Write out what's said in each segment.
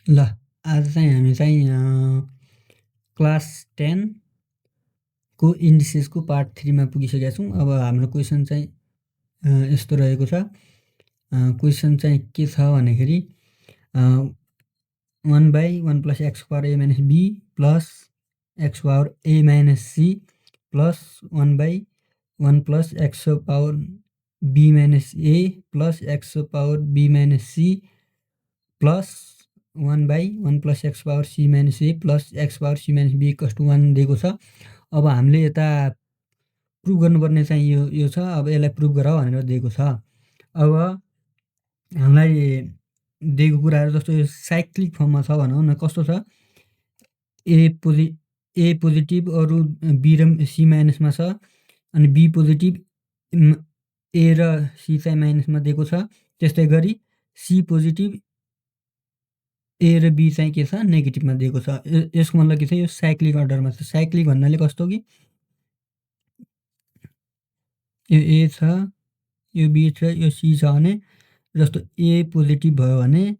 ल आज चाहिँ हामी चाहिँ क्लास 10 को इन्डिसेसको पार्ट 3 मा पुगिसकेका छौँ। अब हाम्रो क्वेसन चाहिँ यस्तो रहेको छ। क्वेसन चाहिँ के छ भन्दाखेरि 1/1 + x power a - b plus x power a - c plus 1/1 + x power b - a plus x power b - c plus 1/1 + x power c - a plus x power c - b = 1 दिएको छ। अब हामीले यता प्रुभ गर्नुपर्ने चाहिँ यो छ। अब यसलाई प्रुभ गर भनेर दिएको छ। अब हामीलाई दिएको कुराहरू जस्तो यो साइक्लिक फर्ममा छ भनौँ न। कस्तो छ, ए पोजिटिभ अरू बी र सी माइनसमा छ, अनि बी पोजिटिभ ए र सी चाहिँ माइनसमा दिएको छ। त्यस्तै गरी सी पोजिटिभ ए र बी चाहिँ के छ, नेगेटिभमा दिएको छ। यसको मतलब के छ, यो साइक्लिक अर्डरमा छ। साइक्लिक भन्नाले कस्तो कि यो ए छ, यो बी छ, यो सी छ भने जस्तो ए पोजिटिभ भयो भने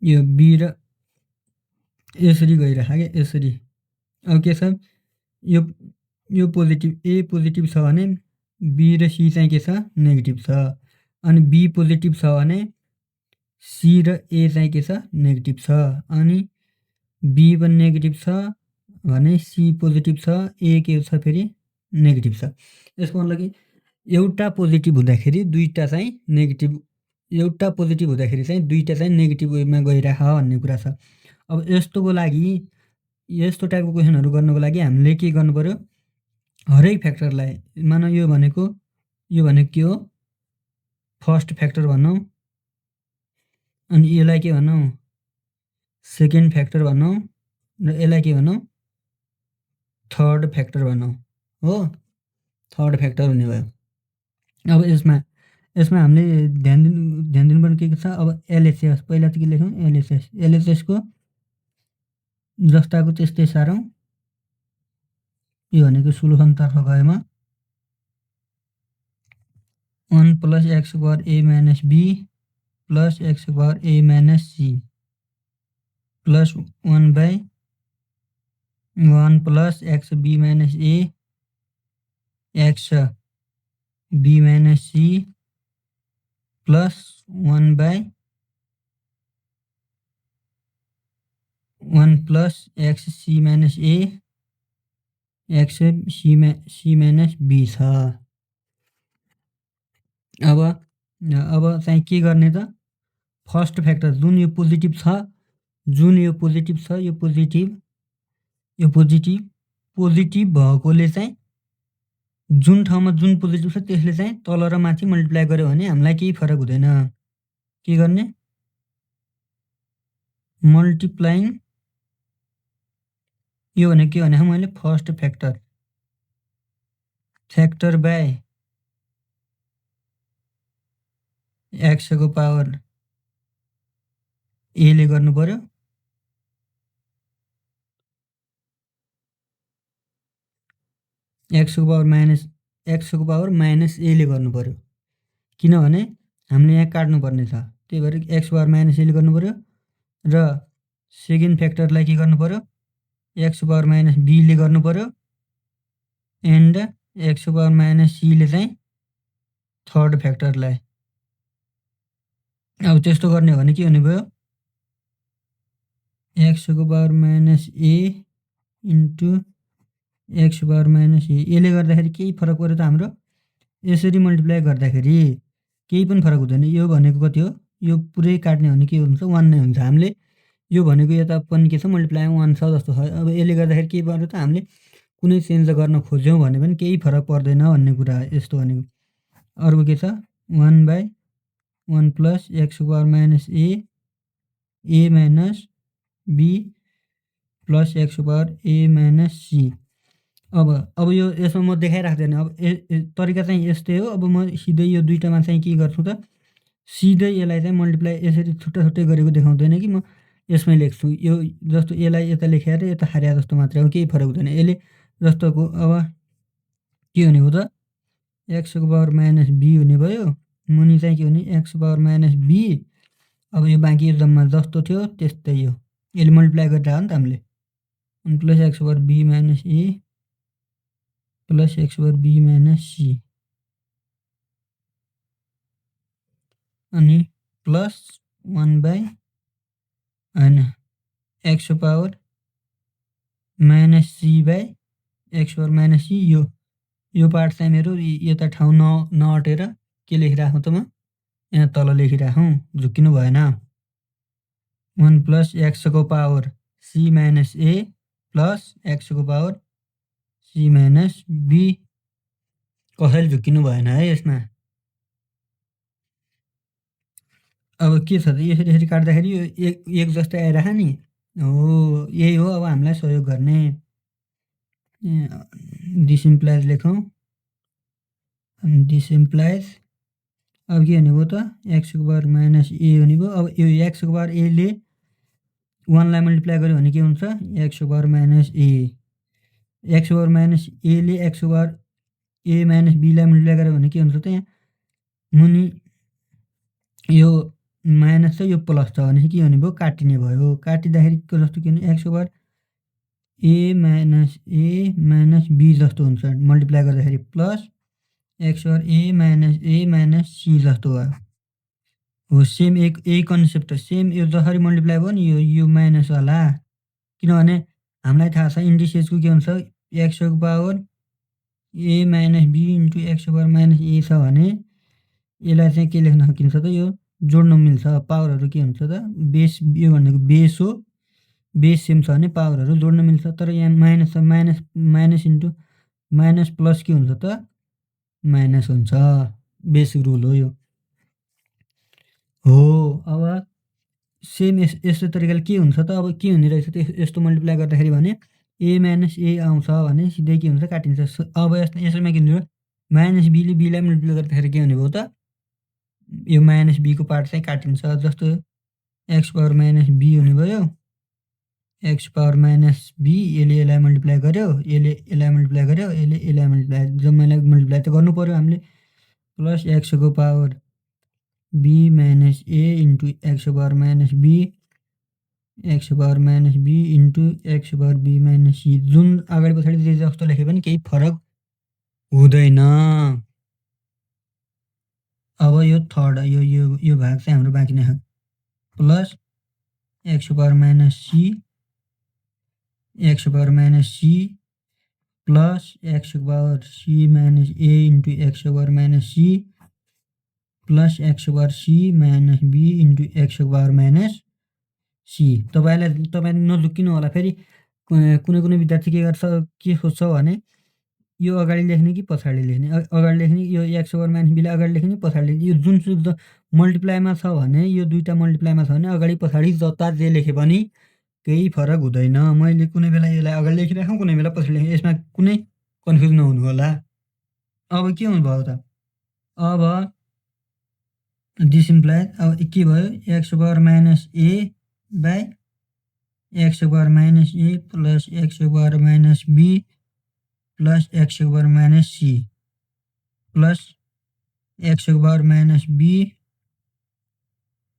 यो बी र यसरी गइरहेको क्या, यसरी। अब के छ, यो पोजिटिभ ए पोजिटिभ छ भने बी र सी चाहिँ के छ, नेगेटिभ छ। अनि बी पोजिटिभ छ भने सी र ए चाहिँ के छ, नेगेटिभ छ। अनि बी पनि नेगेटिभ छ भने सी पोजिटिभ छ, ए के छ फेरि नेगेटिभ छ। यसको मतलब कि एउटा पोजिटिभ हुँदाखेरि दुईवटा चाहिँ नेगेटिभ, एउटा पोजिटिभ हुँदाखेरि चाहिँ दुईवटा चाहिँ नेगेटिभ वेमा गइरह भन्ने कुरा छ। अब यस्तोको लागि, यस्तो टाइपको क्वेसनहरू गर्नको लागि हामीले के गर्नु पर्यो, हरेक फ्याक्टरलाई, मानौ यो भनेको के हो, फर्स्ट फ्याक्टर भनौँ, अनि यसलाई के भनौँ, सेकेन्ड फ्याक्टर भनौँ, र यसलाई के भनौँ, थर्ड फ्याक्टर भनौँ। हो, थर्ड फ्याक्टर हुने भयो। अब यसमा हामीले ध्यान दिनुपर्ने के छ। अब एलएचएस पहिला चाहिँ के लेखौँ, एलएचएसको जस्ताको त्यस्तै सारौँ। यो भनेको सोलुसनतर्फ गएमा 1 + x power a - b plus x power a - c plus 1/1 + xb - a xb - c plus 1/1 + xc - a xc - b छ। अब चाहिँ के गर्ने त, फर्स्ट फ्याक्टर जुन यो पोजिटिभ छ, यो पोजिटिभ भएकोले चाहिँ जुन ठाउँमा जुन पोजिटिभ छ त्यसले चाहिँ तल र माथि मल्टिप्लाई गर्यो भने हामीलाई केही फरक हुँदैन। के गर्ने, मल्टिप्लाइङ, यो भनेको के भने मैले फर्स्ट फ्याक्टर बाई एक्सको पावर ए ले गर्नु पर्यो, एक्सको पावर माइनस ए ले गर्नु पर्यो। किनभने हामीले यहाँ काट्नुपर्ने छ, त्यही भएर एक्स पावर माइनस ए ले गर्नु पर्यो। र सेकेन्ड फ्याक्टरलाई के गर्नु पर्यो, एक्स पावर माइनस बी ले गर्नु पर्यो। And x power minus c ले चाहिँ थर्ड फ्याक्टरलाई। अब त्यस्तो गर्ने हो भने के हुने भयो, एक्सको पावर माइनस ए इन्टु एक्स पावर माइनस ए। यसले गर्दाखेरि केही फरक पऱ्यो त हाम्रो, यसरी मल्टिप्लाई गर्दाखेरि केही पनि फरक हुँदैन। यो भनेको कति हो, यो पुरै काट्ने हो भने के हुन्छ, 1 नै हुन्छ। हामीले यो भनेको यता पनि के छ, मल्टिप्लाई 1 छ जस्तो छ। अब यसले गर्दाखेरि के पर्यो त, हामीले कुनै चेन्ज गर्न खोज्यौँ भने पनि केही फरक पर्दैन भन्ने कुरा यस्तो भनेको। अर्को के छ, 1/1 + एक्सको power minus A minus be plus एक्सको पावर ए माइनस सी। अब यो यसमा म देखाइराख्दैन। अब तरिका चाहिँ यस्तै हो। अब म सिधै यो दुईटामा चाहिँ के गर्छु त, सिधै यसलाई चाहिँ मल्टिप्लाई यसरी छुट्टा छुट्टै गरेको देखाउँदैन कि म यसमै लेख्छु। यो जस्तो यसलाई यता लेखेर यता हार्या जस्तो मात्रै हो, केही फरक हुँदैन यसले जस्तोको। अब के हुने हो त, एक्सको पावर माइनस बी हुने भयो, मुनि चाहिँ के हुने, एक्स पावर माइनस बी। अब यो बाँकी यो जम्मा जस्तो थियो त्यस्तै यो यसले मल्टिप्लाई गरिरहेको नि त हामीले अनि plus x over B minus ए plus x over B minus C अनि प्लस 1/होइन एक्सको power minus C by x over minus C यो पार्ट चाहिँ मेरो यता ठाउँ नअटेर के लेखिराखौँ त म यहाँ तल लेखिराखौँ झुक्किनु भएन 1 प्लस एक्सको पावर सी माइनस ए प्लस एक्सको पावर सी माइनस बी कसैले झुक्किनु भएन है यसमा अब के छ त यसरी काट्दाखेरि यो एक जस्तै आइराख नि हो यही हो अब हामीलाई सहयोग गर्ने दिस इम्प्लाइज लेखौँ दिस इम्प्लाइज अब के हुने भयो त एक्सको पावर माइनस ए हुने भयो अब यो एक्सको पावर एले 1 लाई मल्टिप्लाई गर्यो भने के हुन्छ एक्सको पावर माइनस ए एक्सको पावर माइनस एले एक्सको पावर ए माइनस बीलाई मल्टिप्लाई गर्यो भने के हुन्छ त यहाँ मुनि यो माइनस छ यो प्लस छ भनेपछि के हुने भयो काटिने भयो काटिँदाखेरि जस्तो के भने एक्सको पावर ए माइनस बी जस्तो हुन्छ मल्टिप्लाई गर्दाखेरि plus x over a minus c जस्तो भयो हो सेम यही कन्सेप्ट हो सेम यो जसरी मल्टिप्लाई भयो नि यो माइनस होला किनभने हामीलाई थाहा छ इन्डिसेसको के हुन्छ एक्सको power A minus be into एक्सको पावर माइनस ए छ भने यसलाई चाहिँ के लेख्न सकिन्छ त यो जोड्न मिल्छ पावरहरू के हुन्छ त बेस यो भनेको बेस हो बेस सेम छ भने पावरहरू जोड्न मिल्छ तर यहाँ माइनस छ माइनस इन्टु माइनस प्लस के हुन्छ त माइनस हुन्छ बेसिक रुल हो यो हो अब सेम यस्तो तरिकाले के हुन्छ त अब के हुने रहेछ त यस्तो मल्टिप्लाई गर्दाखेरि भने ए माइनस ए आउँछ भने सिधै के हुन्छ काटिन्छ अब यसमा के हुने भयो माइनस बीले बीलाई मल्टिप्लाई गर्दाखेरि के हुने भयो त यो माइनस बीको पार्ट चाहिँ काटिन्छ जस्तो एक्स पावर माइनस बी हुने भयो एक्स पावर माइनस बी यसलाई मल्टिप्लाई गर्यो यसलाई मल्टिप्लाई गर्यो यसलाई मल्टिप्लाई जम्मालाई मल्टिप्लाई त गर्नु पर्यो हामीले प्लस एक्सको power B minus A into x power minus be into x power B minus C जुन अगाडि पछाडि जे जस्तो लेखे पनि केही फरक हुँदैन अब यो थर्ड यो भाग चाहिँ हाम्रो बाँकी नै छ plus x power minus c plus x power C minus A into x power minus c plus x power C minus be into x power minus c तपाईँ नझुक्किनु होला फेरि कुनै विद्यार्थी के सोच्छ भने यो अगाडि लेख्ने कि पछाडि लेख्ने अगाडि लेख्ने यो एक्स पावर माइनस बीलाई अगाडि लेख्ने पछाडि लेख्ने यो जुनसुकै मल्टिप्लाईमा छ भने यो दुईवटा मल्टिप्लाईमा छ भने अगाडि पछाडि जता जे लेखे पनि केही फरक हुँदैन मैले कुनै बेला यसलाई अगाडि लेखिराखौँ कुनै बेला पछाडि लेखेँ यसमा कुनै कन्फ्युज नहुनु होला अब के हुनुभयो त अब दिस इम्प्लाइज अब के भयो x power minus a by x power minus A plus x power minus be plus x power minus c plus x power minus b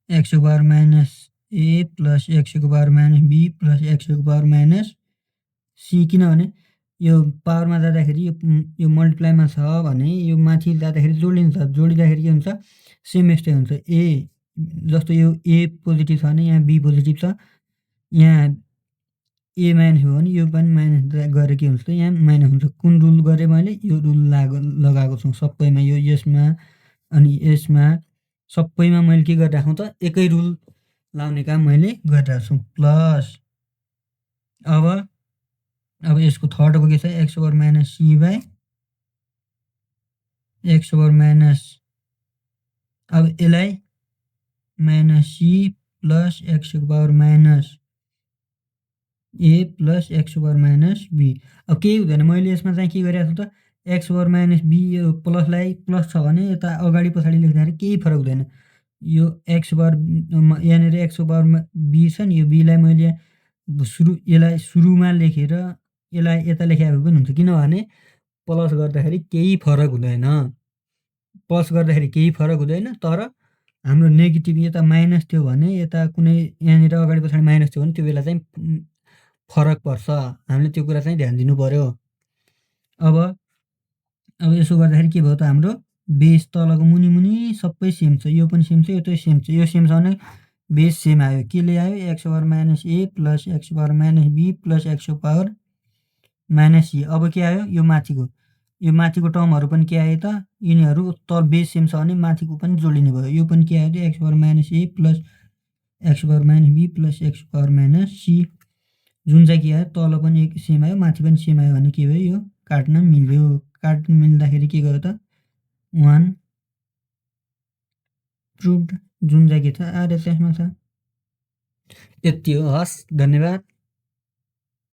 x power minus A plus x power minus be plus x power minus c किनभने यो पावरमा जाँदाखेरि यो मल्टिप्लाईमा छ भने यो माथि जाँदाखेरि जोडिन्छ जोडिँदाखेरि के हुन्छ सेम यस्तै हुन्छ ए जस्तो यो ए पोजिटिभ छ भने यहाँ बी पोजिटिभ छ यहाँ ए माइनस हो भने यो पनि माइनस गरेर के हुन्छ त यहाँ माइनस हुन्छ कुन रुल गरेँ मैले यो रुल लगाएको छु सबैमा यो यसमा अनि यसमा सबैमा मैले के गरिराखौँ त एकै रुल लाउने काम मैले गरिरहेको छु प्लस अब यसको थर्डको के छ x power minus C by x power minus अब यसलाई minus c plus x power minus ए plus x power minus b अब केही हुँदैन मैले यसमा चाहिँ के गरिरहेको छु त एक्स पावर माइनस बी यो प्लसलाई प्लस छ भने यता अगाडि पछाडि लेख्दाखेरि केही फरक हुँदैन यो एक्स पावर यहाँनिर एक्स पावर बी छ नि यो बीलाई मैले यसलाई सुरुमा लेखेर यसलाई यता लेखे भए पनि हुन्छ किनभने प्लस गर्दाखेरि केही फरक हुँदैन तर हाम्रो नेगेटिभ यता माइनस थियो भने यता कुनै यहाँनिर अगाडि पछाडि माइनस थियो भने त्यो बेला चाहिँ फरक पर्छ। हामीले त्यो कुरा चाहिँ ध्यान दिनु पर्यो। अब यसो गर्दाखेरि के भयो त हाम्रो बेस तलको मुनि सबै सेम छ। यो पनि सेम छ, यो चाहिँ सेम छ। यो सेम छ भने बेस सेम आयो। के ले आयो? X power minus A plus x power minus be plus x power minus C. अब के आयो? यो माथिको टर्महरू पनि के आयो त? यिनीहरू तल बेस सेम छ भने माथिको पनि जोडिने भयो। यो पनि के आयो त? X power minus A plus x power minus be plus x power minus C, जुन चाहिँ के आयो? तल पनि एक सेम आयो, माथि पनि सेम आयो भने के भयो? यो काट्न मिल्यो। काट्न मिल्दाखेरि के गर्यो त? 1 प्रुभड, जुन चाहिँ के छ आरएचएसमा छ। यति हो। हस्, धन्यवाद।